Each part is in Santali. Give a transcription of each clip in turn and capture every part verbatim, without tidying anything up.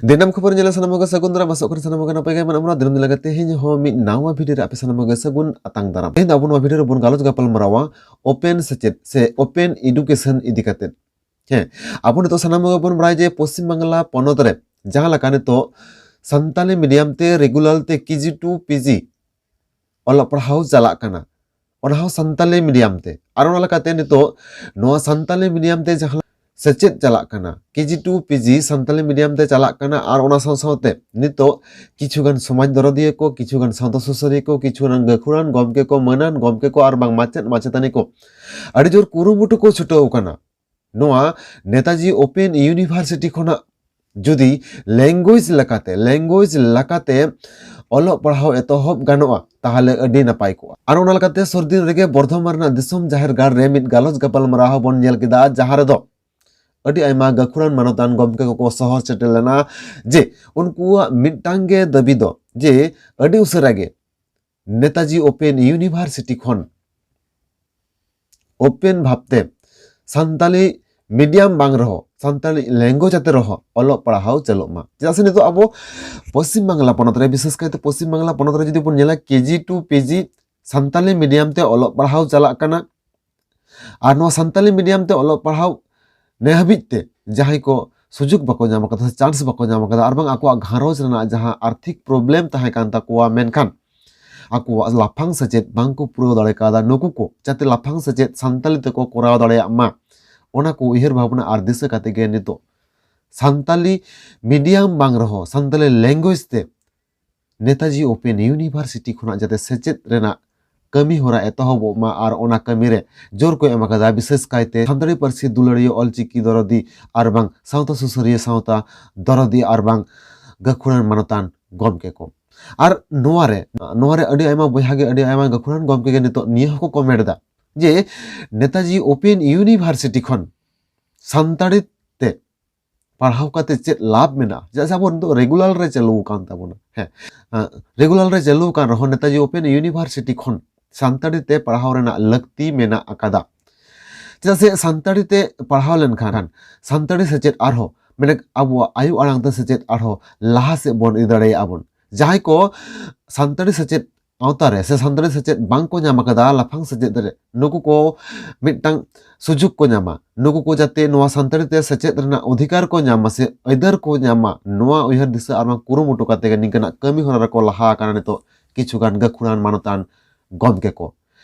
ᱫᱤᱱᱟᱹᱢ ᱠᱷᱚᱵᱚᱨ ᱧᱮᱞ ᱥᱟᱱᱟᱢ ᱠᱚᱜᱮ ᱥᱟᱹᱜᱩᱱ ᱫᱟᱨᱟᱢ, ᱟᱥᱚᱜ ᱠᱟᱱᱟ ᱥᱟᱱᱟᱢ ᱠᱚᱜᱮ ᱱᱟᱯᱟᱭ ᱜᱮ ᱢᱮᱱᱟᱜ ᱵᱚᱱᱟ᱾ ᱫᱤᱱᱟᱹᱢ ᱞᱮᱠᱟᱛᱮ ᱛᱮᱦᱮᱧ ᱦᱚᱸ ᱢᱤᱫ ᱱᱟᱣᱟ ᱵᱷᱤᱰᱤᱭᱳ ᱨᱮ ᱟᱯᱮ ᱥᱟᱱᱟᱢ ᱠᱚᱜᱮ ᱥᱟᱹᱜᱩᱱ ᱟᱛᱟᱝ ᱫᱟᱨᱟᱢ᱾ ᱛᱮᱦᱮᱧ ᱫᱚ ᱟᱵᱚ ᱱᱚᱣᱟ ᱵᱷᱤᱰᱤᱭᱳ ᱨᱮᱵᱚᱱ ᱜᱟᱞᱚᱪ ᱜᱟᱯᱟᱞ ᱢᱟᱨᱟᱣᱟ ᱳᱯᱮᱱ ᱥᱮᱪᱮᱫ ᱥᱮ ᱳᱯᱮᱱ ᱮᱰᱩᱠᱮᱥᱚᱱ ᱤᱫᱤ ᱠᱟᱛᱮ᱾ ᱦᱮᱸ, ᱟᱵᱚ ᱱᱤᱛᱚᱜ ᱥᱟᱱᱟᱢ ᱠᱚᱜᱮ ᱵᱚᱱ ᱵᱟᱲᱟᱭᱟ ᱡᱮ ᱯᱚᱥᱪᱤᱢ ᱵᱟᱝᱞᱟ ᱯᱚᱱᱚᱛ ᱨᱮ ᱡᱟᱦᱟᱸ ᱞᱮᱠᱟ ᱱᱤᱛᱚᱜ ᱥᱟᱱᱛᱟᱞᱤ ᱢᱤᱰᱤᱭᱟᱢ ᱛᱮ ᱨᱮᱜᱩᱞᱟᱨ ᱛᱮ ᱠᱮᱡᱤ ᱴᱩ ᱯᱤᱡᱤ ᱚᱞᱚᱜ ᱯᱟᱲᱦᱟᱣ ᱪᱟᱞᱟᱜ ᱠᱟᱱᱟ, ᱚᱱᱟ ᱦᱚᱸ ᱥᱟᱱᱛᱟᱞᱤ ᱢᱤᱰᱤᱭᱟᱢ ᱛᱮ᱾ ᱟᱨ ᱚᱱᱟ ᱞᱮᱠᱟᱛᱮ ᱱᱤᱛᱚᱜ ᱱᱚᱣᱟ ᱥᱟᱱᱛᱟᱞᱤ ᱢᱤᱰᱤᱭᱟᱢ ᱛᱮ ᱡᱟᱦᱟᱸ ᱥᱮᱪᱮᱫ ᱪᱟᱞᱟᱜ ᱠᱟᱱᱟ, ᱠᱮᱡᱤ ᱴᱩ ᱯᱤᱡᱤ ᱥᱟᱱᱛᱟᱞᱤ ᱢᱤᱰᱤᱭᱟᱢ ᱛᱮ ᱪᱟᱞᱟᱜ ᱠᱟᱱᱟ᱾ ᱟᱨ ᱚᱱᱟ ᱥᱟᱶ ᱥᱟᱶᱛᱮ ᱱᱤᱛᱚᱜ ᱠᱤᱪᱷᱩ ᱜᱟᱱ ᱥᱚᱢᱟᱡᱽ ᱫᱚᱨᱚᱫᱤᱭᱟᱹ ᱠᱚ, ᱠᱤᱪᱷᱩ ᱜᱟᱱ ᱥᱟᱶᱛᱟ ᱥᱩᱥᱟᱹᱨᱤᱭᱟᱹ ᱠᱚ, ᱠᱤᱪᱷᱩ ᱜᱟᱱ ᱜᱟᱹᱠᱷᱩᱲᱟᱱ ᱜᱚᱢᱠᱮ ᱠᱚ, ᱢᱟᱹᱱᱟᱱ ᱜᱚᱢᱠᱮ ᱠᱚ ᱟᱨ ᱵᱟᱝ ᱢᱟᱪᱮᱫ ᱢᱟᱪᱮᱛᱟᱹᱱᱤ ᱠᱚ ᱟᱹᱰᱤ ᱡᱳᱨ ᱠᱩᱨᱩᱢᱩᱴᱩ ᱠᱚ ᱪᱷᱩᱴᱟᱹᱣ ᱠᱟᱱᱟ᱾ ᱱᱚᱣᱟ ᱱᱮᱛᱟᱡᱤ ᱳᱯᱮᱱ ᱤᱭᱩᱱᱤᱵᱷᱟᱨᱥᱤᱴᱤ ᱠᱷᱚᱱᱟᱜ ᱡᱩᱫᱤ ᱞᱮᱝᱜᱩᱭᱮᱡᱽ ᱞᱮᱠᱟᱛᱮ, ᱞᱮᱝᱜᱩᱭᱮᱡᱽ ᱞᱮᱠᱟᱛᱮ ᱚᱞᱚᱜ ᱯᱟᱲᱦᱟᱣ ᱮᱛᱚᱦᱚᱵ ᱜᱟᱱᱚᱜᱼᱟ, ᱛᱟᱦᱚᱞᱮ ᱟᱹᱰᱤ ᱱᱟᱯᱟᱭ ᱠᱚᱜᱼᱟ᱾ ᱟᱨ ᱚᱱᱟ ᱞᱮᱠᱟᱛᱮ ᱥᱩᱨ ᱫᱤᱱ ᱨᱮᱜᱮ ᱵᱚᱨᱫᱷᱚᱢᱟᱱ ᱨᱮᱱᱟᱜ ᱫᱤᱥᱚᱢ ᱡᱟᱦᱮᱨ ᱜᱟᱲ ᱨᱮ ᱢᱤᱫ ᱜᱟᱞᱚᱪ ᱜᱟᱯᱟᱞ ᱢᱟᱨᱟᱣ ᱦᱚᱸ ᱵᱚᱱ ᱧᱮᱞ ᱠᱮᱫᱟ, ᱡᱟᱦᱟᱸ ᱨᱮᱫᱚ ᱟᱹᱰᱤ ᱟᱭᱢᱟ ᱜᱟᱹᱠᱷᱩᱲᱟᱱ ᱢᱟᱱᱚᱛᱟᱱ ᱜᱚᱢᱠᱮ ᱠᱚᱠᱚ ᱥᱚᱦᱚᱨ ᱥᱮᱴᱮᱨ ᱞᱮᱱᱟ᱾ ᱡᱮ ᱩᱱᱠᱩᱣᱟᱜ ᱢᱤᱫᱴᱟᱝ ᱜᱮ ᱫᱟᱹᱵᱤ ᱫᱚ ᱡᱮ ᱟᱹᱰᱤ ᱩᱥᱟᱹᱨᱟ ᱜᱮ ᱱᱮᱛᱟᱡᱤ ᱳᱯᱮᱱ ᱤᱭᱩᱱᱤᱵᱷᱟᱨᱥᱤᱴᱤ ᱠᱷᱚᱱ ᱳᱯᱮᱱ ᱵᱷᱟᱵᱽᱛᱮ ᱥᱟᱱᱛᱟᱞᱤ ᱢᱤᱰᱤᱭᱟᱢ ᱵᱟᱝ ᱨᱮᱦᱚᱸ, ᱥᱟᱱᱛᱟᱞᱤ ᱞᱮᱝᱜᱩᱭᱮᱡᱽ ᱟᱛᱮ ᱨᱮᱦᱚᱸ ᱚᱞᱚᱜ ᱯᱟᱲᱦᱟᱣ ᱪᱟᱹᱞᱩᱜ ᱢᱟ᱾ ᱪᱮᱫᱟᱜ ᱥᱮ ᱱᱤᱛᱚᱜ ᱟᱵᱚ ᱯᱚᱥᱪᱤᱢ ᱵᱟᱝᱞᱟ ᱯᱚᱱᱚᱛ ᱨᱮ, ᱵᱤᱥᱮᱥ ᱠᱟᱭᱛᱮ ᱯᱚᱥᱪᱤᱢ ᱵᱟᱝᱞᱟ ᱯᱚᱱᱚᱛ ᱨᱮ ᱡᱩᱫᱤ ᱵᱚᱱ ᱧᱮᱞᱟ, ᱠᱮᱡᱤ ᱴᱩ ᱯᱤᱡᱤ ᱥᱟᱱᱛᱟᱞᱤ ᱢᱤᱰᱤᱭᱟᱢ ᱛᱮ ᱚᱞᱚᱜ ᱯᱟᱲᱦᱟᱣ ᱪᱟᱞᱟᱜ ᱠᱟᱱᱟ᱾ ᱟᱨ ᱱᱚᱣᱟ ᱥᱟᱱᱛᱟᱞᱤ ᱢᱤᱰᱤᱭᱟᱢ ᱛᱮ ᱚᱞᱚᱜ ᱯᱟᱲᱦᱟᱣ ᱱᱮ ᱦᱟᱹᱵᱤᱡ ᱛᱮ ᱡᱟᱦᱟᱸᱭ ᱠᱚ ᱥᱩᱡᱳᱜᱽ ᱵᱟᱠᱚ ᱧᱟᱢ ᱟᱠᱟᱫᱟ ᱥᱮ ᱪᱟᱱᱥ ᱵᱟᱠᱚ ᱧᱟᱢ ᱟᱠᱟᱫᱟ, ᱟᱨ ᱵᱟᱝ ᱟᱠᱚᱣᱟᱜ ᱜᱷᱟᱨᱚᱸᱡᱽ ᱨᱮᱱᱟᱜ ᱡᱟᱦᱟᱸ ᱟᱨᱛᱷᱤᱠ ᱯᱨᱚᱵᱞᱮᱢ ᱛᱟᱦᱮᱸ ᱠᱟᱱ ᱛᱟᱠᱚᱣᱟ, ᱢᱮᱱᱠᱷᱟᱱ ᱟᱠᱚᱣᱟᱜ ᱞᱟᱯᱷᱟᱝ ᱥᱮᱪᱮᱫ ᱵᱟᱝ ᱠᱚ ᱯᱩᱨᱟᱹᱣ ᱫᱟᱲᱮ ᱠᱟᱣᱫᱟ, ᱱᱩᱠᱩ ᱠᱚ ᱡᱟᱛᱮ ᱞᱟᱯᱷᱟᱝ ᱥᱮᱪᱮᱫ ᱥᱟᱱᱛᱟᱞᱤ ᱛᱮᱠᱚ ᱠᱚᱨᱟᱣ ᱫᱟᱲᱮᱭᱟᱜ ᱢᱟ, ᱚᱱᱟ ᱠᱚ ᱩᱭᱦᱟᱹᱨ ᱵᱷᱟᱵᱽᱱᱟ ᱟᱨ ᱫᱤᱥᱟᱹ ᱠᱟᱛᱮ ᱜᱮ ᱱᱤᱛᱚᱜ ᱥᱟᱱᱛᱟᱞᱤ ᱢᱤᱰᱤᱭᱟᱢ ᱵᱟᱝ ᱨᱮᱦᱚᱸ ᱥᱟᱱᱛᱟᱞᱤ ᱞᱮᱝᱜᱩᱭᱮᱡᱽ ᱛᱮ ᱱᱮᱛᱟᱡᱤ ᱳᱯᱮᱱ ᱤᱭᱩᱱᱤᱵᱷᱟᱨᱥᱤᱴᱤ ᱠᱷᱚᱱᱟᱜ ᱡᱟᱛᱮ ᱥᱮᱪᱮᱫ ᱨᱮᱱᱟᱜ ᱠᱟᱹᱢᱤ ᱦᱚᱨᱟ ᱮᱛᱚᱦᱚᱵᱚᱜ ᱢᱟ ᱟᱨ ᱚᱱᱟ ᱠᱟᱹᱢᱤ ᱨᱮ ᱡᱳᱨ ᱠᱚ ᱮᱢ ᱟᱠᱟᱫᱟ, ᱵᱤᱥᱮᱥ ᱠᱟᱭᱛᱮ ᱥᱟᱱᱛᱟᱲᱤ ᱯᱟᱹᱨᱥᱤ ᱫᱩᱞᱟᱹᱲᱤᱭᱟᱹ ᱚᱞᱪᱤᱠᱤ ᱫᱚᱨᱚᱫᱤ ᱟᱨ ᱵᱟᱝ ᱥᱟᱶᱛᱟ ᱥᱩᱥᱟᱹᱨᱤᱭᱟᱹ ᱥᱟᱶᱛᱟ ᱫᱚᱨᱚᱫᱤ ᱟᱨ ᱵᱟᱝ ᱜᱟᱹᱠᱷᱩᱲᱟᱱ ᱢᱟᱱᱚᱛᱟᱱ ᱜᱚᱢᱠᱮ ᱠᱚ᱾ ᱟᱨ ᱱᱚᱣᱟ ᱨᱮ, ᱱᱚᱣᱟ ᱨᱮ ᱟᱹᱰᱤ ᱟᱭᱢᱟ ᱵᱚᱭᱦᱟ ᱜᱮ, ᱟᱹᱰᱤ ᱟᱭᱢᱟ ᱜᱟᱹᱠᱷᱩᱲᱟᱱ ᱜᱚᱢᱠᱮ ᱜᱮ ᱱᱤᱛᱚᱜ ᱱᱤᱭᱟᱹ ᱦᱚᱸᱠᱚ ᱠᱚᱢᱮᱱᱴ ᱮᱫᱟ ᱡᱮ ᱱᱮᱛᱟᱡᱤ ᱳᱯᱮᱱ ᱤᱭᱩᱱᱤᱵᱷᱟᱨᱥᱤᱴᱤ ᱠᱷᱚᱱ ᱥᱟᱱᱛᱟᱲᱤ ᱛᱮ ᱯᱟᱲᱦᱟᱣ ᱠᱟᱛᱮ ᱪᱮᱫ ᱞᱟᱵᱷ ᱢᱮᱱᱟᱜᱼᱟ? ᱪᱮᱫᱟᱜ ᱥᱮ ᱟᱵᱚ ᱱᱤᱛᱚᱜ ᱨᱮᱜᱩᱞᱟᱨ ᱨᱮ ᱪᱟᱹᱞᱩ ᱟᱠᱟᱱ ᱛᱟᱵᱚᱱᱟ᱾ ᱦᱮᱸ, ᱨᱮᱜᱩᱞᱟᱨ ᱨᱮ ᱪᱟᱹᱞᱩ ᱟᱠᱟᱱ ᱨᱮᱦᱚᱸ ᱱᱮᱛᱟᱡᱤ ᱳᱯᱮᱱ ᱤᱭᱩᱱᱤᱵᱷᱟᱨᱥᱤᱴᱤ ᱠᱷᱚᱱ ᱥᱟᱱᱛᱟᱲᱤ ᱛᱮ ᱯᱟᱲᱦᱟᱣ ᱨᱮᱱᱟᱜ ᱞᱟᱹᱠᱛᱤ ᱢᱮᱱᱟᱜ ᱟᱠᱟᱫᱟ᱾ ᱪᱮᱫᱟᱜ ᱥᱮ ᱥᱟᱱᱛᱟᱲᱤ ᱛᱮ ᱯᱟᱲᱦᱟᱣ ᱞᱮᱱᱠᱷᱟᱱ ᱥᱟᱱᱛᱟᱲᱤ ᱥᱮᱪᱮᱫ ᱟᱨᱦᱚᱸ ᱢᱟᱱᱮ ᱟᱵᱚᱣᱟᱜ ᱟᱭᱳ ᱟᱲᱟᱝ ᱛᱮ ᱥᱮᱪᱮᱫ ᱟᱨᱦᱚᱸ ᱞᱟᱦᱟ ᱥᱮᱫ ᱵᱚᱱ ᱤᱫᱤ ᱫᱟᱲᱮᱭᱟᱜᱼᱟ ᱵᱚᱱ᱾ ᱡᱟᱦᱟᱸᱭ ᱠᱚ ᱥᱟᱱᱛᱟᱲᱤ ᱥᱮᱪᱮᱫ ᱟᱣᱛᱟ ᱨᱮ ᱥᱮ ᱥᱟᱱᱛᱟᱲᱤ ᱥᱮᱪᱮᱫ ᱵᱟᱝ ᱠᱚ ᱧᱟᱢ ᱟᱠᱟᱫᱟ ᱞᱟᱯᱷᱟᱝ ᱥᱮᱪᱮᱫ ᱨᱮ, ᱱᱩᱠᱩ ᱠᱚ ᱢᱤᱫᱴᱟᱝ ᱥᱩᱡᱳᱜᱽ ᱠᱚ ᱧᱟᱢᱟ, ᱱᱩᱠᱩ ᱠᱚ ᱡᱟᱛᱮ ᱱᱚᱣᱟ ᱥᱟᱱᱛᱟᱲᱤ ᱛᱮ ᱥᱮᱪᱮᱫ ᱨᱮᱱᱟᱜ ᱚᱫᱷᱤᱠᱟᱨ ᱠᱚ ᱧᱟᱢ ᱢᱟ ᱥᱮ ᱟᱹᱭᱫᱟᱹᱨ ᱠᱚ ᱧᱟᱢ ᱢᱟ, ᱱᱚᱣᱟ ᱩᱭᱦᱟᱹᱨ ᱫᱤᱥᱟᱹ ᱟᱨ ᱵᱟᱝ ᱠᱩᱨᱩᱢᱩᱴᱩ ᱠᱟᱛᱮ ᱜᱮ ᱱᱤᱝᱠᱟᱹᱱᱟᱜ ᱠᱟᱹᱢᱤ ᱦᱚᱨᱟ ᱨᱮᱠᱚ ᱞᱟᱦᱟ ᱟᱠᱟᱱᱟ ᱱᱤᱛᱚᱜ ᱠᱤᱪᱷᱩ ᱜᱟᱱ ᱜᱟᱹᱠᱷᱩᱲᱟᱱ ᱢᱟᱱᱚᱛᱟᱱ ᱜᱚᱢᱠᱮ ᱠᱚ᱾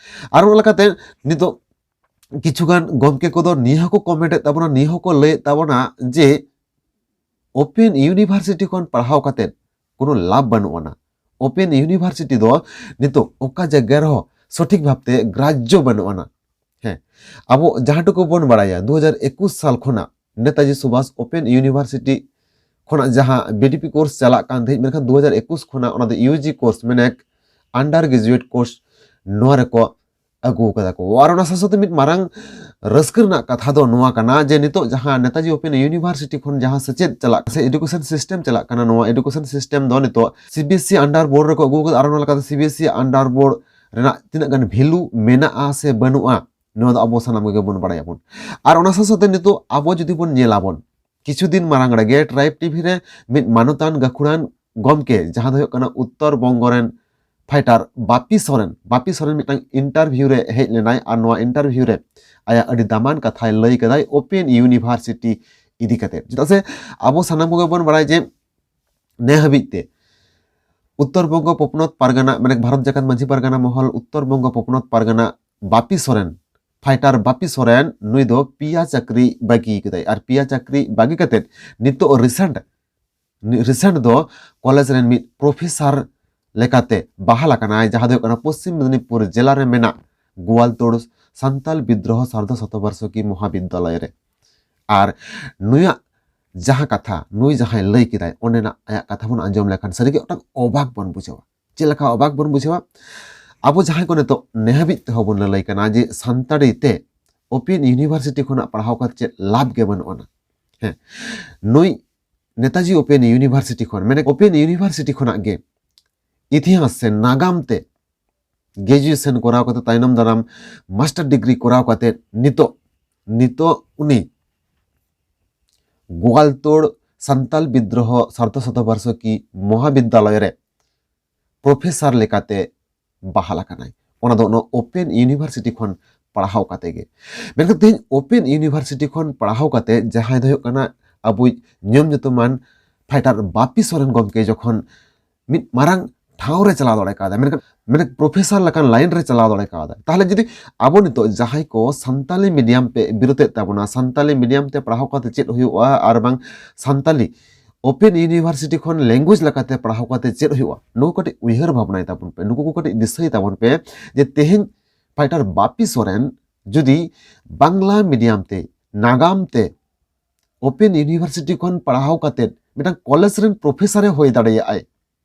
ᱟᱨ ᱚᱱᱟ ᱞᱮᱠᱟᱛᱮ ᱱᱤᱛᱚᱜ ᱠᱤᱪᱷᱩ ᱜᱟᱱ ᱜᱚᱢᱠᱮ ᱠᱚᱫᱚ ᱱᱤᱭᱟᱹ ᱦᱚᱸᱠᱚ ᱠᱚᱢᱮᱱᱴ ᱮᱫ ᱛᱟᱵᱚᱱᱟ, ᱱᱤᱭᱟᱹ ᱦᱚᱸᱠᱚ ᱞᱟᱹᱭᱮᱫ ᱛᱟᱵᱚᱱᱟ ᱡᱮ ᱳᱯᱮᱱ ᱤᱭᱩᱱᱤᱵᱷᱟᱨᱥᱤᱴᱤ ᱠᱷᱚᱱ ᱯᱟᱲᱦᱟᱣ ᱠᱟᱛᱮ ᱠᱳᱱᱳ ᱞᱟᱵᱷ ᱵᱟᱹᱱᱩᱜ ᱟᱱᱟ᱾ ᱳᱯᱮᱱ ᱤᱭᱩᱱᱤᱵᱷᱟᱨᱥᱤᱴᱤ ᱫᱚ ᱱᱤᱛᱚᱜ ᱚᱠᱟ ᱡᱟᱭᱜᱟ ᱨᱮᱦᱚᱸ ᱥᱚᱴᱷᱤᱠ ᱵᱷᱟᱵᱛᱮ ᱜᱨᱟᱡᱽᱡᱚ ᱵᱟᱹᱱᱩᱜ ᱟᱱᱟ᱾ ᱦᱮᱸ, ᱟᱵᱚ ᱡᱟᱦᱟᱸ ᱴᱩᱠᱩ ᱵᱚᱱ ᱵᱟᱲᱟᱭᱟ, ᱫᱩ ᱦᱟᱡᱟᱨ ᱮᱠᱩᱥ ᱥᱟᱞ ᱠᱷᱚᱱᱟᱜ ᱱᱮᱛᱟᱡᱤ ᱥᱩᱵᱷᱟᱥ ᱳᱯᱮᱱ ᱤᱭᱩᱱᱤᱵᱷᱟᱨᱥᱤᱴᱤ ᱠᱷᱚᱱᱟᱜ ᱡᱟᱦᱟᱸ ᱵᱤᱰᱤᱯᱤ ᱠᱳᱨᱥ ᱪᱟᱞᱟᱜ ᱠᱟᱱ ᱛᱟᱦᱮᱸᱫ, ᱢᱮᱱᱠᱷᱟᱱ ᱫᱩ ᱦᱟᱡᱟᱨ ᱮᱠᱩᱥ ᱠᱷᱚᱱᱟᱜ ᱚᱱᱟ ᱫᱚ ᱤᱭᱩᱡᱤ ᱠᱳᱨᱥ, ᱢᱟᱱᱮ ᱟᱱᱰᱟᱨ ᱜᱨᱮᱡᱩᱭᱮᱴ ᱠᱳᱨᱥ, ᱱᱚᱣᱟ ᱨᱮᱠᱚ ᱟᱹᱜᱩ ᱠᱟᱫᱟ ᱠᱚ᱾ ᱟᱨ ᱚᱱᱟ ᱥᱟᱶ ᱥᱟᱶᱛᱮ ᱢᱤᱫ ᱢᱟᱨᱟᱝ ᱨᱟᱹᱥᱠᱟᱹ ᱨᱮᱱᱟᱜ ᱠᱟᱛᱷᱟ ᱫᱚ ᱱᱚᱣᱟ ᱠᱟᱱᱟ ᱡᱮ ᱱᱤᱛᱚᱜ ᱡᱟᱦᱟᱸ ᱱᱮᱛᱟᱡᱤ ᱳᱯᱮᱱ ᱤᱭᱩᱱᱤᱵᱷᱟᱨᱥᱤᱴᱤ ᱠᱷᱚᱱ ᱡᱟᱦᱟᱸ ᱥᱮᱪᱮᱫ ᱪᱟᱞᱟᱜ ᱥᱮ ᱮᱰᱩᱠᱮᱥᱚᱱ ᱥᱤᱥᱴᱮᱢ ᱪᱟᱞᱟᱜ ᱠᱟᱱᱟ, ᱱᱚᱣᱟ ᱮᱰᱩᱠᱮᱥᱚᱱ ᱥᱤᱥᱴᱮᱢ ᱫᱚ ᱱᱤᱛᱚᱜ ᱥᱤᱵᱤᱮᱥᱤ ᱟᱱᱰᱟᱨ ᱵᱳᱨᱰ ᱨᱮᱠᱚ ᱟᱹᱜᱩ ᱠᱟᱫᱟ᱾ ᱟᱨ ᱚᱱᱟ ᱞᱮᱠᱟᱛᱮ ᱥᱤᱵᱤᱮᱥᱤ ᱟᱱᱰᱟᱨ ᱵᱳᱨᱰ ᱨᱮᱱᱟᱜ ᱛᱤᱱᱟᱹᱜ ᱜᱟᱱ ᱵᱷᱮᱞᱩ ᱢᱮᱱᱟᱜᱼᱟ ᱥᱮ ᱵᱟᱹᱱᱩᱜᱼᱟ, ᱱᱚᱣᱟ ᱫᱚ ᱟᱵᱚ ᱥᱟᱱᱟᱢ ᱠᱚᱜᱮ ᱵᱚᱱ ᱵᱟᱲᱟᱭᱟᱵᱚᱱ᱾ ᱟᱨ ᱚᱱᱟ ᱥᱟᱶ ᱥᱟᱶᱛᱮ ᱱᱤᱛᱚᱜ ᱟᱵᱚ ᱡᱩᱫᱤ ᱵᱚᱱ ᱧᱮᱞᱟᱵᱚᱱ, ᱠᱤᱪᱷᱩ ᱫᱤᱱ ᱢᱟᱲᱟᱝ ᱨᱮᱜᱮ ᱴᱨᱟᱭᱤᱵᱽ ᱴᱤᱵᱷᱤ ᱨᱮ ᱢᱤᱫ ᱢᱟᱱᱚᱛᱟᱱ ᱜᱟᱹᱠᱷᱩᱲᱟᱱ ᱜᱚᱢᱠᱮ, ᱡᱟᱦᱟᱸ ᱫᱚ ᱦᱩᱭᱩᱜ ᱠᱟᱱᱟ ᱩᱛᱛᱚᱨ ᱵᱚᱝᱜᱚ ᱨᱮᱱ ᱯᱷᱟᱭᱴᱟᱨ ᱵᱟᱯᱤ ᱥᱚᱨᱮᱱ, ᱵᱟᱯᱤ ᱥᱚᱨᱮᱱ ᱢᱤᱫᱴᱟᱝ ᱤᱱᱴᱟᱨᱵᱷᱤᱭᱩ ᱨᱮ ᱦᱮᱡ ᱞᱮᱱᱟᱭ᱾ ᱟᱨ ᱱᱚᱣᱟ ᱤᱱᱴᱟᱨᱵᱷᱤᱭᱩ ᱨᱮ ᱟᱭᱟᱜ ᱟᱹᱰᱤ ᱫᱟᱢᱟᱱ ᱠᱟᱛᱷᱟᱭ ᱞᱟᱹᱭ ᱠᱟᱫᱟᱭ ᱳᱯᱮᱱ ᱤᱭᱩᱱᱤᱵᱷᱟᱨᱥᱤᱴᱤ ᱤᱫᱤ ᱠᱟᱛᱮ᱾ ᱪᱮᱫᱟᱜ ᱥᱮ ᱟᱵᱚ ᱥᱟᱱᱟᱢ ᱠᱚᱜᱮ ᱵᱚᱱ ᱵᱟᱲᱟᱭᱟ ᱡᱮ ᱱᱮ ᱦᱟᱹᱵᱤᱡ ᱛᱮ ᱩᱛᱛᱚᱨ ᱵᱚᱝᱜᱚ ᱯᱚᱯᱱᱚᱛ ᱯᱟᱨᱜᱟᱱᱟ, ᱢᱟᱱᱮ ᱵᱷᱟᱨᱚᱛ ᱡᱟᱠᱟᱛ ᱢᱟᱹᱡᱷᱤ ᱯᱟᱨᱜᱟᱱᱟ ᱢᱚᱦᱚᱞ, ᱩᱛᱛᱚᱨ ᱵᱚᱝᱜᱚ ᱯᱚᱯᱱᱚᱛ ᱯᱟᱨᱜᱟᱱᱟ ᱵᱟᱯᱤ ᱥᱚᱨᱮᱱ, ᱯᱷᱟᱭᱴᱟᱨ ᱵᱟᱯᱤ ᱥᱚᱨᱮᱱ, ᱱᱩᱭ ᱫᱚ ᱯᱮᱭᱟ ᱪᱟᱹᱠᱨᱤ ᱵᱟᱹᱜᱤ ᱠᱮᱫᱟᱭ᱾ ᱟᱨ ᱯᱮᱭᱟ ᱪᱟᱹᱠᱨᱤ ᱵᱟᱹᱜᱤ ᱠᱟᱛᱮ ᱱᱤᱛᱚᱜ ᱨᱤᱥᱮᱱᱴ, ᱨᱤᱥᱮᱱᱴ ᱫᱚ ᱠᱚᱞᱮᱡᱽ ᱨᱮᱱ ᱢᱤᱫ ᱯᱨᱚᱯᱷᱮᱥᱟᱨ ᱞᱮᱠᱟᱛᱮ ᱵᱟᱦᱟᱞ ᱟᱠᱟᱱᱟᱭ, ᱡᱟᱦᱟᱸ ᱫᱚ ᱦᱩᱭᱩᱜ ᱠᱟᱱᱟ ᱯᱚᱥᱪᱤᱢ ᱢᱮᱫᱤᱱᱤᱯᱩᱨ ᱡᱮᱞᱟ ᱨᱮ ᱢᱮᱱᱟᱜ ᱜᱳᱣᱟᱞᱛᱳᱲ ᱥᱟᱱᱛᱟᱞ ᱵᱤᱫᱽᱨᱳᱦᱚ ᱥᱟᱨᱫᱷᱚ ᱥᱚᱛᱚᱵᱚᱨᱥᱚᱠᱤ ᱢᱚᱦᱟᱵᱤᱫᱽᱫᱟᱞᱚᱭ ᱨᱮ᱾ ᱟᱨ ᱱᱩᱭᱟᱜ ᱡᱟᱦᱟᱸ ᱠᱟᱛᱷᱟ, ᱱᱩᱭ ᱡᱟᱦᱟᱸᱭ ᱞᱟᱹᱭ ᱠᱮᱫᱟᱭ, ᱚᱸᱰᱮᱱᱟᱜ ᱟᱭᱟᱜ ᱠᱟᱛᱷᱟ ᱵᱚᱱ ᱟᱸᱡᱚᱢ ᱞᱮᱠᱷᱟᱱ ᱥᱟᱹᱨᱤᱜᱮ ᱢᱤᱫᱴᱟᱝ ᱚᱵᱟᱠ ᱵᱚᱱ ᱵᱩᱡᱷᱟᱹᱣᱟ᱾ ᱪᱮᱫ ᱞᱮᱠᱟ ᱚᱵᱟᱠ ᱵᱚᱱ ᱵᱩᱡᱷᱟᱹᱣᱟ? ᱟᱵᱚ ᱡᱟᱦᱟᱸᱭ ᱠᱚ ᱱᱤᱛᱚᱜ ᱱᱮᱦᱟᱹᱵᱤᱡ ᱛᱮᱦᱚᱸ ᱵᱚᱱ ᱞᱟᱹᱞᱟᱹᱭ ᱠᱟᱱᱟ ᱡᱮ ᱥᱟᱱᱛᱟᱲᱤ ᱛᱮ ᱳᱯᱮᱱ ᱤᱭᱩᱱᱤᱵᱷᱟᱨᱥᱤᱴᱤ ᱠᱷᱚᱱᱟᱜ ᱯᱟᱲᱦᱟᱣ ᱠᱟᱛᱮ ᱪᱮᱫ ᱞᱟᱵᱷ ᱜᱮ ᱵᱟᱹᱱᱩᱜ ᱟᱱᱟ᱾ ᱦᱮᱸ, ᱱᱩᱭ ᱱᱮᱛᱟᱡᱤ ᱳᱯᱮᱱ ᱤᱭᱩᱱᱤᱵᱷᱟᱨᱥᱤᱴᱤ ᱠᱷᱚᱱ, ᱢᱟᱱᱮ ᱳᱯᱮᱱ ᱤᱭᱩᱱᱤᱵᱷᱟᱨᱥᱤᱴᱤ ᱠᱷᱚᱱᱟᱜ ᱜᱮ ᱤᱛᱤᱦᱟᱥ ᱥᱮ ᱱᱟᱜᱟᱢ ᱛᱮ ᱜᱨᱮᱡᱩᱭᱮᱥᱚᱱ ᱠᱚᱨᱟᱣ ᱠᱟᱛᱮ, ᱛᱟᱭᱱᱚᱢ ᱫᱟᱨᱟᱢ ᱢᱟᱥᱴᱟᱨ ᱰᱤᱜᱽᱨᱤ ᱠᱚᱨᱟᱣ ᱠᱟᱛᱮ ᱱᱤᱛᱚᱜ, ᱱᱤᱛᱚᱜ ᱩᱱᱤ ᱜᱳᱣᱟᱞᱛᱳᱲ ᱥᱟᱱᱛᱟᱞ ᱵᱤᱫᱽᱨᱳᱦᱚ ᱥᱟᱨᱫᱷᱚ ᱥᱚᱛᱚᱵᱟᱨᱥᱚᱠᱤ ᱢᱚᱦᱟᱵᱤᱫᱽᱫᱟᱞᱚᱭ ᱨᱮ ᱯᱨᱚᱯᱷᱮᱥᱟᱨ ᱞᱮᱠᱟᱛᱮ ᱵᱟᱦᱟᱞ ᱟᱠᱟᱱᱟᱭ᱾ ᱚᱱᱟ ᱫᱚ ᱚᱱᱟ ᱳᱯᱮᱱ ᱤᱭᱩᱱᱤᱵᱷᱟᱨᱥᱤᱴᱤ ᱠᱷᱚᱱ ᱯᱟᱲᱦᱟᱣ ᱠᱟᱛᱮ ᱜᱮ᱾ ᱢᱮᱱᱠᱷᱟᱱ ᱛᱮᱦᱮᱧ ᱳᱯᱮᱱ ᱤᱭᱩᱱᱤᱵᱷᱟᱨᱥᱤᱴᱤ ᱠᱷᱚᱱ ᱯᱟᱲᱦᱟᱣ ᱠᱟᱛᱮ ᱡᱟᱦᱟᱸᱭ ᱫᱚ ᱦᱩᱭᱩᱜ ᱠᱟᱱᱟ ᱟᱵᱚᱭᱤᱡ ᱧᱩᱢ ᱧᱩᱛᱩᱢᱟᱱ ᱯᱷᱟᱭᱴᱟᱨ ᱵᱟᱯᱤ ᱥᱚᱨᱮᱱ ᱜᱚᱢᱠᱮ ᱡᱚᱠᱷᱚᱱ ᱢᱤᱫ ᱢᱟᱨᱟᱝ ᱴᱷᱟᱶ ᱨᱮ ᱪᱟᱞᱟᱣ ᱫᱟᱲᱮ ᱠᱟᱣᱫᱟ, ᱢᱮᱱᱠᱷᱟᱱ ᱢᱮᱱ ᱯᱨᱚᱯᱷᱮᱥᱟᱨ ᱞᱮᱠᱟᱱ ᱞᱟᱭᱤᱱ ᱨᱮ ᱪᱟᱞᱟᱣ ᱫᱟᱲᱮ ᱠᱟᱣᱫᱟ᱾ ᱛᱟᱦᱚᱞᱮ ᱡᱩᱫᱤ ᱟᱵᱚ ᱱᱤᱛᱚᱜ ᱡᱟᱦᱟᱸᱭ ᱠᱚ ᱥᱟᱱᱛᱟᱞᱤ ᱢᱤᱰᱤᱭᱟᱢ ᱯᱮ ᱵᱤᱨᱳᱛᱮᱫ ᱛᱟᱵᱚᱱᱟ, ᱥᱟᱱᱛᱟᱞᱤ ᱢᱤᱰᱤᱭᱟᱢ ᱛᱮ ᱯᱟᱲᱦᱟᱣ ᱠᱟᱛᱮ ᱪᱮᱫ ᱦᱩᱭᱩᱜᱼᱟ ᱟᱨ ᱵᱟᱝ ᱥᱟᱱᱛᱟᱞᱤ ᱳᱯᱮᱱ ᱤᱭᱩᱱᱤᱵᱷᱟᱨᱥᱤᱴᱤ ᱠᱷᱚᱱ ᱞᱮᱝᱜᱩᱭᱮᱡᱽ ᱞᱮᱠᱟᱛᱮ ᱯᱟᱲᱦᱟᱣ ᱠᱟᱛᱮ ᱪᱮᱫ ᱦᱩᱭᱩᱜᱼᱟ, ᱱᱩᱠᱩ ᱠᱟᱹᱴᱤᱡ ᱩᱭᱦᱟᱹᱨ ᱵᱷᱟᱵᱽᱱᱟᱭ ᱛᱟᱵᱚᱱ ᱯᱮ, ᱱᱩᱠᱩ ᱠᱚ ᱠᱟᱹᱴᱤᱡ ᱫᱤᱥᱟᱹᱭ ᱛᱟᱵᱚᱱ ᱯᱮ ᱡᱮ ᱛᱮᱦᱮᱧ ᱯᱷᱟᱭᱴᱟᱨ ᱵᱟᱯᱤ ᱥᱚᱨᱮᱱ ᱡᱩᱫᱤ ᱵᱟᱝᱞᱟ ᱢᱤᱰᱤᱭᱟᱢ ᱛᱮ, ᱱᱟᱜᱟᱢ ᱛᱮ ᱳᱯᱮᱱ ᱤᱭᱩᱱᱤᱵᱷᱟᱨᱥᱤᱴᱤ ᱠᱷᱚᱱ ᱯᱟᱲᱦᱟᱣ ᱠᱟᱛᱮ ᱢᱤᱫᱴᱟᱝ ᱠᱚᱞᱮᱡᱽ ᱨᱮᱱ ᱯᱨᱚᱯᱷᱮᱥᱟᱨᱮ ᱦᱩᱭ ᱫᱟᱲᱮᱭᱟᱜᱼᱟᱭ,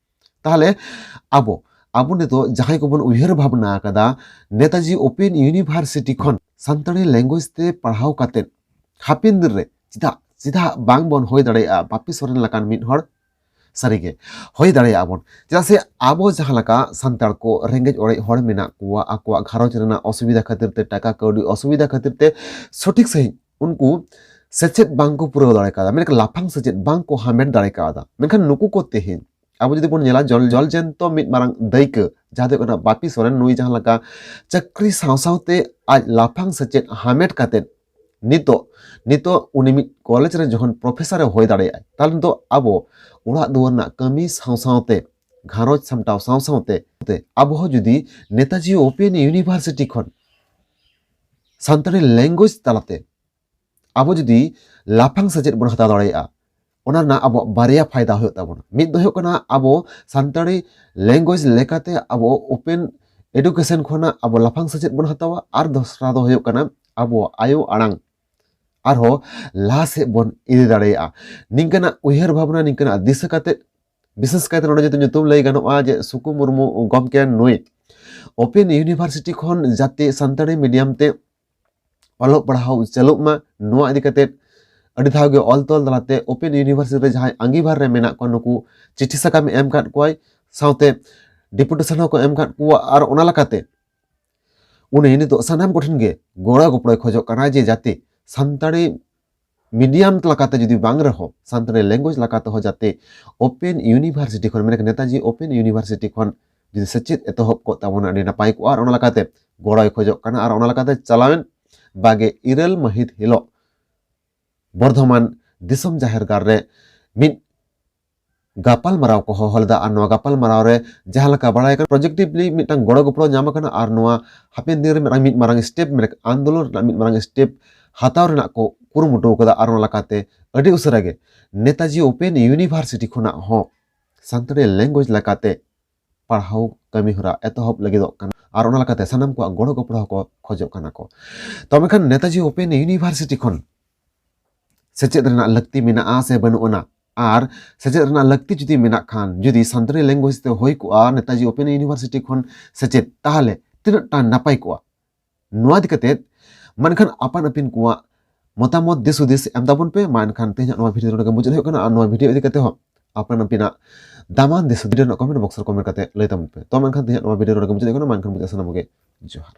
ᱛᱟᱦᱞᱮ ᱟᱵᱚ, ᱟᱵᱚ ᱱᱤᱛᱚᱜ ᱡᱟᱦᱟᱸᱭ ᱠᱚᱵᱚᱱ ᱩᱭᱦᱟᱹᱨ ᱵᱷᱟᱵᱽᱱᱟ ᱟᱠᱟᱫᱟ ᱱᱮᱛᱟᱡᱤ ᱳᱯᱮᱱ ᱤᱭᱩᱱᱤᱵᱷᱟᱨᱥᱤᱴᱤ ᱠᱷᱚᱱ ᱥᱟᱱᱛᱟᱲᱤ ᱞᱮᱝᱜᱩᱭᱮᱡᱽ ᱛᱮ ᱯᱟᱲᱦᱟᱣ ᱠᱟᱛᱮ ᱦᱟᱯᱮᱱ ᱫᱤᱱ ᱨᱮ ᱪᱮᱫᱟᱜ, ᱪᱮᱫᱟᱜ ᱵᱟᱝ ᱵᱚᱱ ᱦᱩᱭ ᱫᱟᱲᱮᱭᱟᱜᱼᱟ ᱵᱟᱯᱤ ᱥᱚᱨᱮᱱ ᱞᱮᱠᱟᱱ ᱢᱤᱫ ᱦᱚᱲ? ᱥᱟᱹᱨᱤᱜᱮ ᱦᱩᱭ ᱫᱟᱲᱮᱭᱟᱜᱼᱟ ᱵᱚᱱ, ᱪᱮᱫᱟᱜ ᱥᱮ ᱟᱵᱚ ᱡᱟᱦᱟᱸ ᱞᱮᱠᱟ ᱥᱟᱱᱛᱟᱲ ᱠᱚ ᱨᱮᱸᱜᱮᱡ ᱚᱨᱮᱡ ᱦᱚᱲ ᱢᱮᱱᱟᱜ ᱠᱚᱣᱟ, ᱟᱠᱚᱣᱟᱜ ᱜᱷᱟᱨᱚᱸᱡᱽ ᱨᱮᱱᱟᱜ ᱚᱥᱩᱵᱤᱫᱷᱟ ᱠᱷᱟᱹᱛᱤᱨ ᱛᱮ, ᱴᱟᱠᱟ ᱠᱟᱹᱣᱰᱤ ᱚᱥᱩᱵᱤᱫᱷᱟ ᱠᱷᱟᱹᱛᱤᱨ ᱛᱮ ᱥᱚᱴᱷᱤᱠ ᱥᱟᱺᱦᱤᱡ ᱩᱱᱠᱩ ᱥᱮᱪᱮᱫ ᱵᱟᱝ ᱠᱚ ᱯᱩᱨᱟᱹᱣ ᱫᱟᱲᱮ ᱠᱟᱣᱫᱟ, ᱢᱮᱱᱠᱷᱟᱱ ᱞᱟᱯᱷᱟᱝ ᱥᱮᱪᱮᱫ ᱵᱟᱝ ᱠᱚ ᱦᱟᱢᱮᱴ ᱫᱟᱲᱮ ᱠᱟᱣᱫᱟ᱾ ᱢᱮᱱᱠᱷᱟᱱ ᱱᱩᱠᱩ ᱠᱚ ᱛᱮᱦᱮᱧ ᱟᱵᱚ ᱡᱩᱫᱤ ᱵᱚᱱ ᱧᱮᱞᱟ ᱡᱚᱞ, ᱡᱚᱞ ᱡᱮᱱᱛᱚ ᱢᱤᱫ ᱢᱟᱨᱟᱝ ᱫᱟᱹᱭᱠᱟᱹ ᱡᱟᱦᱟᱸ ᱫᱚ ᱦᱩᱭᱩᱜ ᱠᱟᱱᱟ ᱵᱟᱯᱤ ᱥᱚᱨᱮᱱ, ᱱᱩᱭ ᱡᱟᱦᱟᱸ ᱞᱮᱠᱟ ᱪᱟᱹᱠᱨᱤ ᱥᱟᱶ ᱥᱟᱶᱛᱮ ᱟᱡ ᱞᱟᱯᱷᱟᱝ ᱥᱮᱪᱮᱫ ᱦᱟᱢᱮᱴ ᱠᱟᱛᱮ ᱱᱤᱛᱚᱜ, ᱱᱤᱛᱚᱜ ᱩᱱᱤ ᱢᱤᱫ ᱠᱚᱞᱮᱡᱽ ᱨᱮ ᱡᱚᱠᱷᱚᱱ ᱯᱨᱚᱯᱷᱮᱥᱟᱨ ᱮ ᱦᱩᱭ ᱫᱟᱲᱮᱭᱟᱜᱼᱟ, ᱛᱟᱦᱞᱮ ᱱᱤᱛᱚᱜ ᱟᱵᱚ ᱚᱲᱟᱜ ᱫᱩᱣᱟᱹᱨ ᱨᱮᱱᱟᱜ ᱠᱟᱹᱢᱤ ᱥᱟᱶ ᱥᱟᱶᱛᱮ, ᱜᱷᱟᱨᱚᱸᱡᱽ ᱥᱟᱢᱴᱟᱣ ᱥᱟᱶ ᱥᱟᱶᱛᱮ ᱟᱵᱚ ᱦᱚᱸ ᱡᱩᱫᱤ ᱱᱮᱛᱟᱡᱤ ᱳᱯᱮᱱ ᱤᱭᱩᱱᱤᱵᱷᱟᱨᱥᱤᱴᱤ ᱠᱷᱚᱱ ᱥᱟᱱᱛᱟᱲᱤ ᱞᱮᱝᱜᱩᱭᱮᱡᱽ ᱛᱟᱞᱟᱛᱮ ᱟᱵᱚ ᱡᱩᱫᱤ ᱞᱟᱯᱷᱟᱝ ᱥᱮᱪᱮᱫ ᱵᱚᱱ ᱦᱟᱛᱟᱣ ᱫᱟᱲᱮᱭᱟᱜᱼᱟ, ᱚᱱᱟ ᱨᱮᱱᱟᱜ ᱟᱵᱚᱣᱟᱜ ᱵᱟᱨᱭᱟ ᱯᱷᱟᱭᱫᱟ ᱦᱩᱭᱩᱜ ᱛᱟᱵᱚᱱᱟ᱾ ᱢᱤᱫ ᱫᱚ ᱦᱩᱭᱩᱜ ᱠᱟᱱᱟ ᱟᱵᱚ ᱥᱟᱱᱛᱟᱲᱤ ᱞᱮᱝᱜᱩᱭᱮᱡᱽ ᱞᱮᱠᱟᱛᱮ ᱟᱵᱚ ᱳᱯᱮᱱ ᱮᱰᱩᱠᱮᱥᱚᱱ ᱠᱷᱚᱱᱟᱜ ᱟᱵᱚ ᱞᱟᱯᱷᱟᱝ ᱥᱮᱪᱮᱫ ᱵᱚᱱ ᱦᱟᱛᱟᱣᱟ, ᱟᱨ ᱫᱚᱥᱨᱟ ᱫᱚ ᱦᱩᱭᱩᱜ ᱠᱟᱱᱟ ᱟᱵᱚᱣᱟᱜ ᱟᱭᱳ ᱟᱲᱟᱝ ᱟᱨᱦᱚᱸ ᱞᱟᱦᱟ ᱥᱮᱫ ᱵᱚᱱ ᱤᱫᱤ ᱫᱟᱲᱮᱭᱟᱜᱼᱟ᱾ ᱱᱤᱝᱠᱟᱱᱟᱜ ᱩᱭᱦᱟᱹᱨ ᱵᱷᱟᱵᱽᱱᱟ, ᱱᱤᱝᱠᱟᱱᱟᱜ ᱫᱤᱥᱟᱹ ᱠᱟᱛᱮ, ᱵᱤᱥᱮᱥ ᱠᱟᱭᱛᱮ ᱱᱚᱰᱮ ᱡᱩᱫᱤ ᱧᱩᱛᱩᱢ ᱞᱟᱹᱭ ᱜᱟᱱᱚᱜᱼᱟ ᱡᱮ ᱥᱩᱠᱩ ᱢᱩᱨᱢᱩ ᱜᱚᱢᱠᱮ ᱱᱩᱭ ᱳᱯᱮᱱ ᱤᱭᱩᱱᱤᱵᱷᱟᱨᱥᱤᱴᱤ ᱠᱷᱚᱱ ᱡᱟᱛᱮ ᱥᱟᱱᱛᱟᱲᱤ ᱢᱤᱰᱤᱭᱟᱢ ᱛᱮ ᱚᱞᱚᱜ ᱯᱟᱲᱦᱟᱣ ᱪᱟᱹᱞᱩᱜ ᱢᱟ, ᱱᱚᱣᱟ ᱤᱫᱤ ᱠᱟᱛᱮ ᱟᱹᱰᱤ ᱫᱷᱟᱣ ᱜᱮ ᱚᱞ ᱛᱚᱞ ᱛᱟᱞᱟᱛᱮ ᱳᱯᱮᱱ ᱤᱭᱩᱱᱤᱵᱷᱟᱨᱥᱤᱴᱤ ᱨᱮ ᱡᱟᱦᱟᱸᱭ ᱟᱸᱜᱤᱵᱷᱟᱨ ᱨᱮ ᱢᱮᱱᱟᱜ ᱠᱚᱣᱟ, ᱱᱩᱠᱩ ᱪᱤᱴᱷᱤ ᱥᱟᱠᱟᱢ ᱮ ᱮᱢ ᱟᱠᱟᱫ ᱠᱚᱣᱟᱭ, ᱥᱟᱶᱛᱮ ᱰᱮᱯᱩᱴᱮᱥᱚᱱ ᱦᱚᱸᱠᱚ ᱮᱢ ᱟᱠᱟᱫ ᱠᱚᱣᱟ᱾ ᱟᱨ ᱚᱱᱟ ᱞᱮᱠᱟᱛᱮ ᱩᱱᱤ ᱱᱤᱛᱚᱜ ᱥᱟᱱᱟᱢ ᱠᱚᱴᱷᱮᱱ ᱜᱮ ᱜᱚᱲᱚ ᱜᱚᱯᱚᱲᱚᱭ ᱠᱷᱚᱡᱚᱜ ᱠᱟᱱᱟ ᱡᱮ ᱡᱟᱛᱮ ᱥᱟᱱᱛᱟᱲᱤ ᱢᱤᱰᱤᱭᱟᱢ ᱞᱮᱠᱟᱛᱮ ᱡᱩᱫᱤ ᱵᱟᱝ ᱨᱮᱦᱚᱸ ᱥᱟᱱᱛᱟᱲᱤ ᱞᱮᱝᱜᱩᱭᱮᱡᱽ ᱞᱮᱠᱟ ᱛᱮᱦᱚᱸ ᱡᱟᱛᱮ ᱳᱯᱮᱱ ᱤᱭᱩᱱᱤᱵᱷᱟᱨᱥᱤᱴᱤ ᱠᱷᱚᱱ, ᱢᱟᱱᱮ ᱱᱮᱛᱟᱡᱤ ᱳᱯᱮᱱ ᱤᱭᱩᱱᱤᱵᱷᱟᱨᱥᱤᱴᱤ ᱠᱷᱚᱱ ᱡᱩᱫᱤ ᱥᱮᱪᱮᱫ ᱮᱛᱚᱦᱚᱵ ᱠᱚᱜ ᱛᱟᱵᱚᱱᱟ, ᱟᱹᱰᱤ ᱱᱟᱯᱟᱭ ᱠᱚᱜᱼᱟ᱾ ᱟᱨ ᱚᱱᱟ ᱞᱮᱠᱟᱛᱮ ᱜᱚᱲᱚᱭ ᱠᱷᱚᱡᱚᱜ ᱠᱟᱱᱟ᱾ ᱟᱨ ᱚᱱᱟ ᱞᱮᱠᱟᱛᱮ ᱪᱟᱞᱟᱣᱮᱱ ᱵᱟᱜᱮ ᱤᱨᱟᱹᱞ ᱢᱟᱹᱦᱤᱛ ᱦᱤᱞᱳᱜ ᱵᱚᱨᱫᱷᱚᱢᱟᱱ ᱫᱤᱥᱚᱢ ᱡᱟᱦᱮᱨ ᱜᱟᱲ ᱨᱮ ᱢᱤᱫ ᱜᱟᱯᱟᱞ ᱢᱟᱨᱟᱣ ᱠᱚ ᱦᱚᱦᱚ ᱞᱮᱫᱟ᱾ ᱟᱨ ᱱᱚᱣᱟ ᱜᱟᱯᱟᱞ ᱢᱟᱨᱟᱣ ᱨᱮ ᱡᱟᱦᱟᱸ ᱞᱮᱠᱟ ᱵᱟᱲᱟᱭ ᱠᱟᱱᱟ, ᱯᱨᱚᱡᱮᱠᱴᱤᱵᱷᱞᱤ ᱢᱤᱫᱴᱟᱝ ᱜᱚᱲᱚ ᱜᱚᱯᱚᱲᱚ ᱧᱟᱢ ᱟᱠᱟᱱᱟ᱾ ᱟᱨ ᱱᱚᱣᱟ ᱦᱟᱯᱮᱱ ᱫᱤᱱ ᱨᱮ ᱢᱤᱫᱴᱟᱝ ᱢᱤᱫ ᱢᱟᱨᱟᱝ ᱥᱴᱮᱯ, ᱢᱟᱱᱮ ᱟᱱᱫᱳᱞᱚᱱ ᱨᱮᱱᱟᱜ ᱢᱤᱫ ᱢᱟᱨᱟᱝ ᱥᱴᱮᱯ ᱦᱟᱛᱟᱣ ᱨᱮᱱᱟᱜ ᱠᱚ ᱠᱩᱨᱩᱢᱩᱴᱩ ᱟᱠᱟᱫᱟ᱾ ᱟᱨ ᱚᱱᱟ ᱞᱮᱠᱟᱛᱮ ᱟᱹᱰᱤ ᱩᱥᱟᱹᱨᱟ ᱜᱮ ᱱᱮᱛᱟᱡᱤ ᱳᱯᱮᱱ ᱤᱭᱩᱱᱤᱵᱷᱟᱨᱥᱤᱴᱤ ᱠᱷᱚᱱᱟᱜ ᱦᱚᱸ ᱥᱟᱱᱛᱟᱲᱤ ᱞᱮᱝᱜᱩᱭᱮᱡᱽ ᱞᱮᱠᱟᱛᱮ ᱯᱟᱲᱦᱟᱣ ᱠᱟᱹᱢᱤ ᱦᱚᱨᱟ ᱮᱛᱚᱦᱚᱵ ᱞᱟᱹᱜᱤᱫᱚᱜ ᱠᱟᱱᱟ᱾ ᱟᱨ ᱚᱱᱟ ᱞᱮᱠᱟᱛᱮ ᱥᱟᱱᱟᱢ ᱠᱚᱣᱟᱜ ᱜᱚᱲᱚ ᱜᱚᱯᱚᱲᱚ ᱦᱚᱸᱠᱚ ᱠᱷᱚᱡᱚᱜ ᱠᱟᱱᱟ ᱠᱚ᱾ ᱛᱚ ᱢᱮᱱᱠᱷᱟᱱ ᱱᱮᱛᱟᱡᱤ ᱳᱯᱮᱱ ᱤᱭᱩᱱᱤᱵᱷᱟᱨᱥᱤᱴᱤ ᱠᱷᱚᱱ ᱥᱮᱪᱮᱫ ᱨᱮᱱᱟᱜ ᱞᱟᱹᱠᱛᱤ ᱢᱮᱱᱟᱜᱼᱟ ᱥᱮ ᱵᱟᱹᱱᱩᱜ ᱟᱱᱟ? ᱟᱨ ᱥᱮᱪᱮᱫ ᱨᱮᱱᱟᱜ ᱞᱟᱹᱠᱛᱤ ᱡᱩᱫᱤ ᱢᱮᱱᱟᱜ ᱠᱷᱟᱱ, ᱡᱩᱫᱤ ᱥᱟᱱᱛᱟᱲᱤ ᱞᱮᱝᱜᱩᱭᱮᱡᱽ ᱛᱮ ᱦᱩᱭ ᱠᱚᱜᱼᱟ ᱱᱮᱛᱟᱡᱤ ᱳᱯᱮᱱ ᱤᱭᱩᱱᱤᱵᱷᱟᱨᱥᱤᱴᱤ ᱠᱷᱚᱱ ᱥᱮᱪᱮᱫ, ᱛᱟᱦᱚᱞᱮ ᱛᱤᱱᱟᱹᱜ ᱴᱟ ᱱᱟᱯᱟᱭ ᱠᱚᱜᱼᱟ? ᱱᱚᱣᱟ ᱤᱫᱤ ᱠᱟᱛᱮ ᱢᱮᱱᱠᱷᱟᱱ ᱟᱯᱟᱱ ᱟᱹᱯᱤᱱ ᱠᱚᱣᱟᱜ ᱢᱚᱛᱟᱢᱚᱛ, ᱫᱤᱥ ᱦᱩᱫᱤᱥ ᱮᱢ ᱛᱟᱵᱚᱱ ᱯᱮ᱾ ᱢᱟ ᱮᱱᱠᱷᱟᱱ ᱛᱮᱦᱮᱧᱟᱜ ᱱᱚᱣᱟ ᱵᱷᱤᱰᱤᱭᱳ ᱱᱚᱰᱮ ᱜᱮ ᱢᱩᱪᱟᱹᱫ ᱦᱩᱭᱩᱜ ᱠᱟᱱᱟ᱾ ᱟᱨ ᱱᱚᱣᱟ ᱵᱷᱤᱰᱤᱭᱳ ᱤᱫᱤ ᱠᱟᱛᱮ ᱦᱚᱸ ᱟᱯᱟᱱ ᱟᱹᱯᱤᱱᱟᱜ ᱫᱟᱢᱟᱱ ᱫᱤᱥ ᱦᱩᱫᱤᱥ ᱨᱮᱱᱟᱜ ᱠᱚᱢᱮᱱᱴ ᱵᱚᱠᱥ ᱨᱮ ᱠᱚᱢᱮᱱᱴ ᱠᱟᱛᱮ ᱞᱟᱹᱭ ᱛᱟᱵᱚᱱ ᱯᱮ᱾ ᱛᱚ ᱢᱮᱱᱠᱷᱟᱱ ᱛᱮᱦᱮᱧᱟᱜ ᱱᱚᱣᱟ ᱵᱷᱤᱰᱤᱭᱳ ᱱᱚᱰᱮ ᱜᱮ ᱢᱩᱪᱟᱹᱫ ᱦᱩᱭᱩᱜ ᱠᱟᱱᱟ᱾ ᱢᱟ ᱮᱱᱠᱷᱟᱱ ᱢᱩᱪᱟᱹᱫ ᱥᱟᱱᱟᱢ ᱠᱚᱜᱮ ᱡᱚᱦᱟᱨ᱾